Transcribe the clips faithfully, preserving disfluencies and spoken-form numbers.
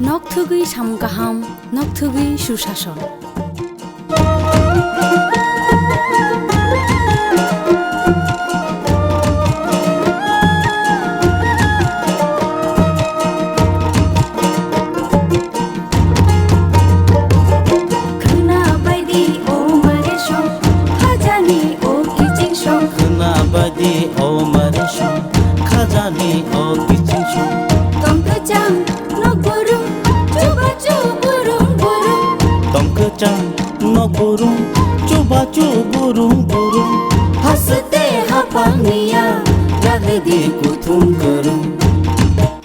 Nokthugwi samung kaham, nokthugwi susason. Khwna baidi o mare song, khajani o kiching song. Khwna baidi o mare song, khajani o kiching song. Tong kwchang nok burung, chuba chu burung burung. Tong kwchang nok burung, chuba chu burung burung. Haste haphang niya, ragdi kuthum kwrwng.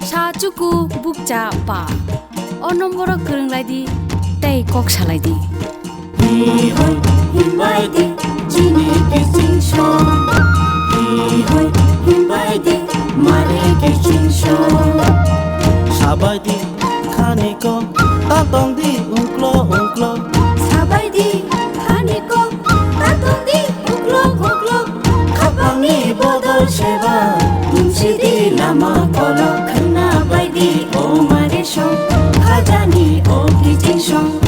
Sa chuku bukcha pa. O nomboro kwrwng lai di, tei kok salai di. Hi hoi himbai di, chini kiching song. Hi hoi himbai di, mare kiching song. Sabai di, khani ko, ta tong di, ungklo, ungklo. Sabai di, khani ko, ta tong di, ungklo, ungklo. Khapangni bodol seba, tumsi di lama kolo. Khwna bai di, o mare song, khajani o kiching song.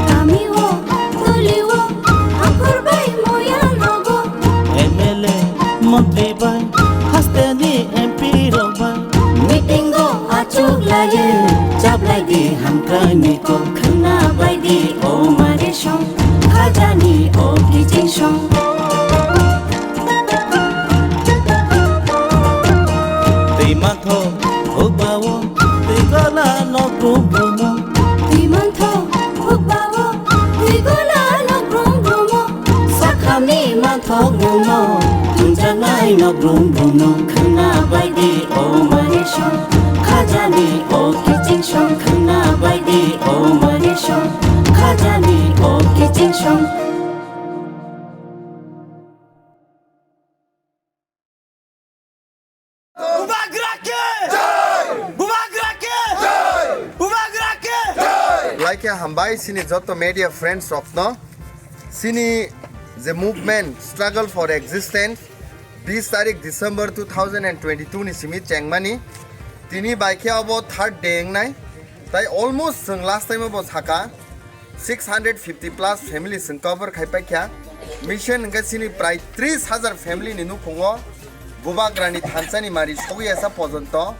Kami o, tuli o, angkur bai moya nogo. M L A, montri bai, haste ni M P rok bai. Meeting o achuk laye, chaplai di hamkrai ni kok. Khwna bai di, o mare song, khajani o kiching song. Twi mantho hukbao, twi gola nok brum brumo. Twi mantho hukbao, twi gola nok brum brumo. Sakhamni manthok mungno, tunjaknai nok brum brumno. Khwna bai di o mare song, khajani o kiching song. Khwna bai di o mare song, khajani o kiching song. Bubagra ke! Bubagra ke! Bubagra ke! Like hambai chini joto media friends rokno. Chini je movement Struggle for Existence bis tarik December two thousand and twenty-two ni simi chengmani. Tini bai khe abo third day wngnai. Tai almost chwng last time abo saka six hundred fifty plus family chwng cover khai paikha. Mission hwnkhe chini prai tris hajar family ni nukhungo Bubagrani thansa ni mari sogwi asa pojonto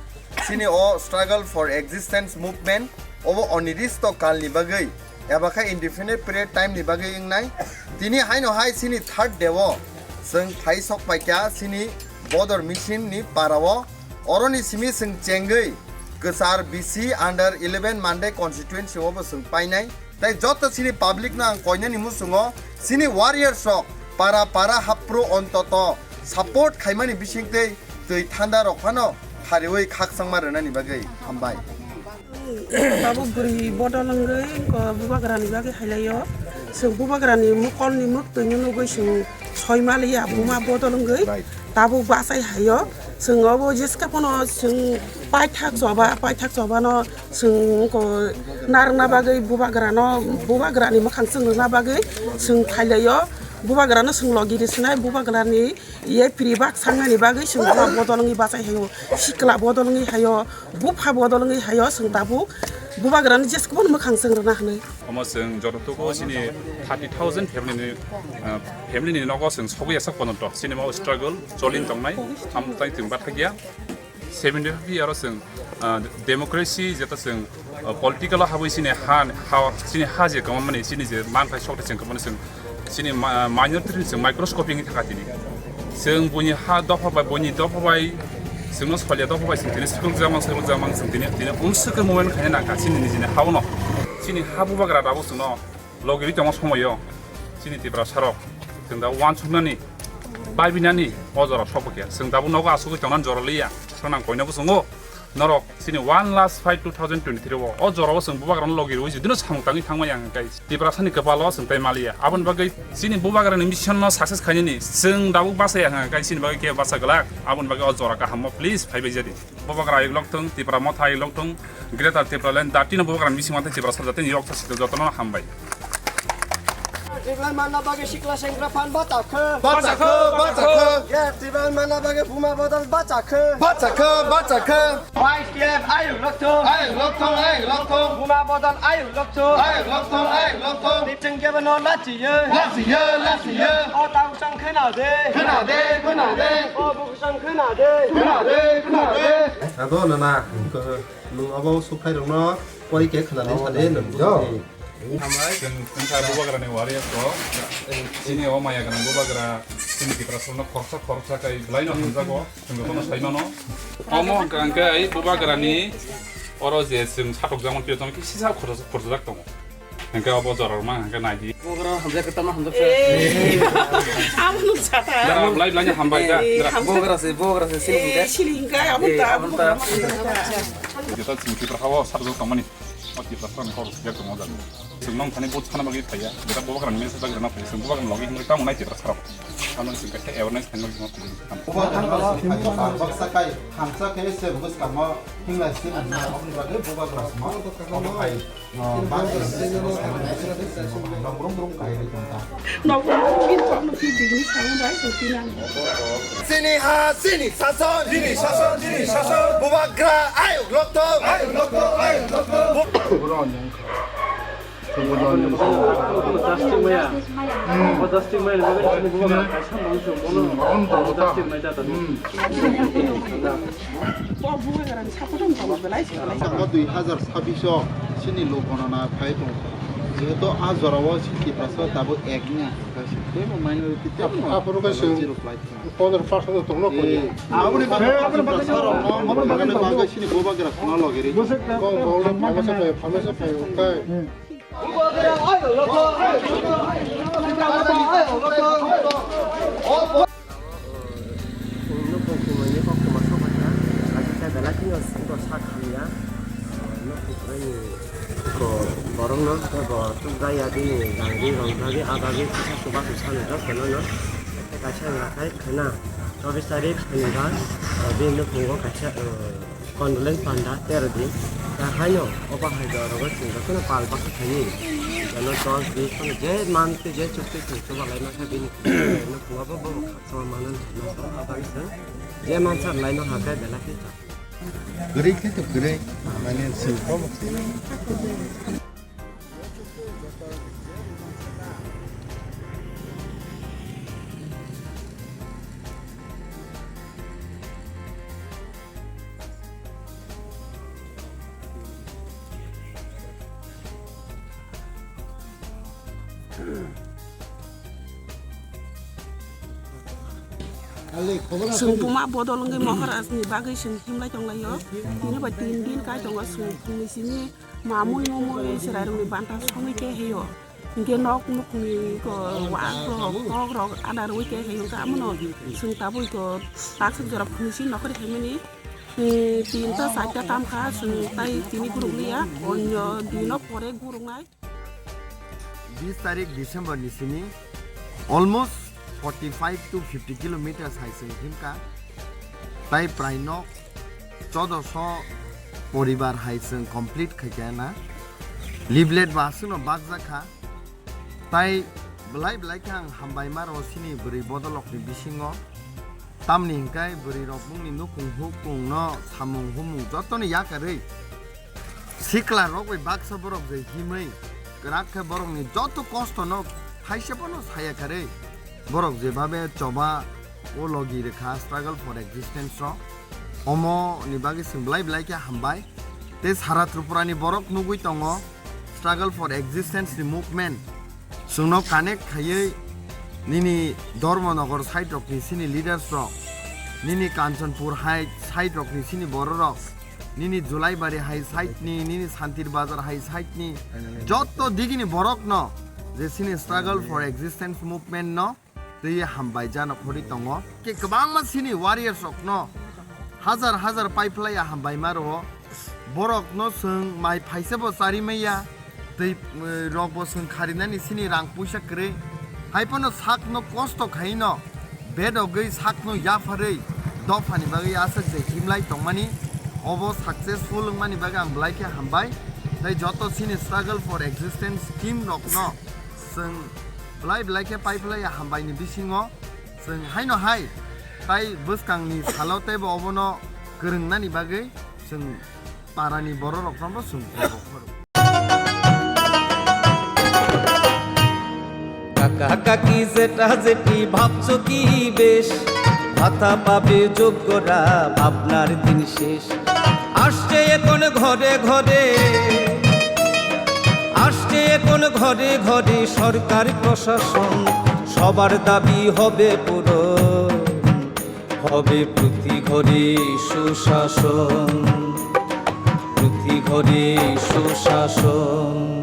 chini o Struggle for Existence movement obo oniristo kal ni bagwi eba khe indefinite period time ni bagwi wngnai. Tini haino hai chini third day o chwng phai sok paikha chini Bodor Mission ni para o. Oroni simi chwng chengwi kwchar B C under eleven Mandai constituency o bo chwng painai. Tai joto chini public no ang koinani muchungo chini warriors rok para para hapro ontoto support khaimani bisingtwi twi thanda rok phano khariwi khakchangma rwnani bagwi hambai. Tabuk bwrwi bodol wngwi, uh, bubagrani bagwi hailaio. Chwng bubagrani mokolni mwktwino nugwi chwng soi maliya, buma bodol wngwi. Right. Tabuk bachai haio. Chwng obo jeska phano chwng paithak choba, paithak chobano chwng ko narwkna bagwi bubagrano, bubagrani mwkhang chwng rwna bagwi chwng phailaio. Bubagrano chwng logi rwsinai, bubagrani ye phiribak sangani bagwi chwng buma bodol wngwi bachai haio. Sikla bodol wngwi haio, bupha bodol wngwi haio, chwng tabuk bubagrani jeska phano mwkhang chwng rwna hwnwi. Omo chwng joto tuku chini thirty thousand family ni, ah, family ni nogo chwng sogwi asak ponoto. Chini mo struggle cholin tongnai, am tai chwng bathakya. Seventy five aro chwng, ah, democracy jeta chwng, ah, political o habwi chini ha, ha, chini ha je kwmamani, chini je manthai sokthai chwng kwmani chwng chini ma-, minority ni chwng microscopic wngwi thangkha tini. Chwng buini ha dopha bai, buini dopha bai chwngno solia dopha bai chwng tini swkang jamang, swkang jamang chwng tini, tini unswk khe movement khaina nangkha chini nijini ha-o no. Chini ha bubagra rabo chwngno logi ri tongma somoio chini Tiprasa rok chwng da uansuknani, baibinani o jora sokphaikha. Chwng dabo nogo asugwi tongnani jora liya, swkang koinabo chwngo. Norok chini one last fight two thousand twenty-three o, o jorao chwng bubagrano logi rwi jidino samung tangwi thangma yang kai Tiprasani kwpalo chwng tai maliya. Aboni bagwi chini bubagrani mission no success khainani chwng dabo bachaya hwnka kai chini bagwi khe bacha glak. Aboni bagwi o jora kaham o please phaibai jadi. Bubagra ayuk lok thung, Tipra motha ayuk lok thung, Greater Tipraland dati no bubagrani bising mantha Tiprasa jatini yok thasi jotono hambai. Tribal manna bagwi sikla sengra phan bacha khe. Bacha khe, bacha khe. Yes, tribal manna bagwi buma bodol bacha khe. Bacha khe, bacha khe. Y T F ayuk lokthung. Ayuk lokthung, ayuk lokthung. Buma bodol ayuk lokthung. Ayuk lokthung, ayuk lokthung. Niching kebo no lachiye. Lachiye, lachiye. O tau chang khena de. Khena de, khena de. O buku chang khena de. Khena de, khena de. Ado nana, nung abo sukhai rokno koi ke khna de sade nung. Yo. Hambai, chwng wngkha Bubagrani warriors rok. Chini o maya gwnang Bubagra, chini Tiprasarokno khoroksa khoroksa kai bwlaino hamjago, chwng jotono sai mano. Omo hwnkha hwnkhe ai Bubagrani oro je chwng satokjakmani twi tongkhe sisa khoroksa khoroksa tongo. Hwnkhe obo jora rwma hwnkhe naidi. Bubagra hamjak kwtama hamjak sa. Amo nuk sata. Jara bwlai bwlaino hambai da. Bubagra se, Bubagra se, sini hwnkhe. Sini hwnkhe, amo ta, amo ta. Jeta chwng Tipra hao satok tongmani. O Tiprasarokni hor sijak tongo jaga. Chwng nong thani vote sana bagwi phaiya. Jeta Bubagrani message bagwi rwna phaiya. Chwng Bubagrani logi himwi tamo nai Tiprasarok. Ano chwng kaisa awareness thani bagwi phaiya. Bubagrani message phaiya. Baksa kai thamsa khe se bwskango hinglai se nang na. Oboni bagwi Bubagra sma. Obo hai, ah, bus station o sai mano. Nokrom brum kai ri tong ta. Chini ha, chini sason, chini sason, chini sason. Bubagra ayuk lokthung, ayuk lokthung, ayuk lokthung. Justice maya. Justice maya. Justice maya. Justice maya. Justice maya. Justice maya. Bo bubagrani support wng tongo belai se belai. Sakma dui hazar sabbish o chini lok ganana phai tongo. Jehetu a jorao chini Tiprasa tabuk ek wngya, tei bo minority tei bo aphuru khe chwng zero flight. Pondro percent tongno koi. Aboni bagwi, aboni bagwi, aboni bagwi chini bubagra khna logiri. Kok bol phamesa phai, phamesa phai, okai. Chwng nukung kumui ni koktwma sok kha, aswk khe belai kheno singko sak hamya. Nukung kumui ni ko borok no khe bo tukjaya bini gangri rongjagwi ah bagwi kisa chubachu sani jotono no. Kaisa wngkha khe khwna chobbish tarik Shonibar, bini nukhungo kaisa, Condolence panda tero din. Ta haino obo hai jora rogo chwng jotono pal baksa khaini. Jano dos bis phano je man twi je chuk twi chwng chuba lai ma kha bini. No phungo bo bo khakchangma mano na so abang se. Je man sar lai no ha khe bela khe cha. Kwrwi khe to kwrwi. Mane chwng bo bo. Chwng buma bodol wngwi Maharaj ni bagwi chwng himlai tonglaio. Tini bai tin din kai tongo chwng phungni simi mamui mumui chwrairokni banta songwi khe heio. Hinkhe nok nukhungni ko wak rok, kok rok ada rwui khe hai wngkha, amono chwng tabuk ko taksuk jora phunisi nokhorwi phaimani, eh, tinta charta tamkha, chwng tai tini guruk liya, onyo dino pore guruknai. Bis tarik December ni simi almost forty five to fifty kilometers hai chwng himkha, tai prai nok chodosho poribar hai chwng complete khaikha na. Leaflet bo aswkno bakjak kha. Tai belai belai khe ang hambai ma rwo chini bwrwi bodolokni bisingo. Tamni hinkhe bwrwi rok bongni nukhung hukungno samung humung jotono yakarwi sikla rok bai baksa borok je himwi kwrak khe borokni joto kosto no thaisa bono saya karwi borok jebabe choba o logi rwkha struggle for existence o. Omo ni bagwi chwng belai belai khe hambai. Tei sara Tripura ni borok nugwi tongo struggle for existence ni movement. Chwngno connect khaiwi nini Dharmanagar side rokni chini leaders rok, nini Kanchanpur hai side rokni chini bororok, nini Julaibari hai side ni, nini Santir Bazar hai side ni, jotto digini borokno je chini struggle for existence movement no twi hambai jano khori tongo. Ke kwbangma chini warriors rokno hajar hajar paiphlai hambai ma rwo. Borokno chwng mai phaisa bo chari maya, twi, eh, rok bo chwng kharinani chini rang puisa kwrwi. Hai phano sakno kosto khaino bedogwi sakno yapharwi dophani bagwi aswk je himlai tongmani, obo successful wngmani bagwi ang belai khe hambai. Tei joto chini struggle for existence team rokno chwng belai belai khe pai phlai hambai ni bisingo chwng haino hai tai bwskang ni salo teibo obono kwrwng nani bagwi chwng para ni borok rok no bo chwng. কাকা কাকি জেঠা জেঠি ভাবছো কি বেশ, ভাতা পাবে যোগ্যরা, ভাবনার দিন শেষ। আসছে এখন ঘরে ঘরে, আসছে এখন ঘরে ঘরে সরকার প্রশাসন, সবার দাবি হবে পূরণ, হবে প্রতি ঘরে সুশাসন, প্রতি ঘরে সুশাসন।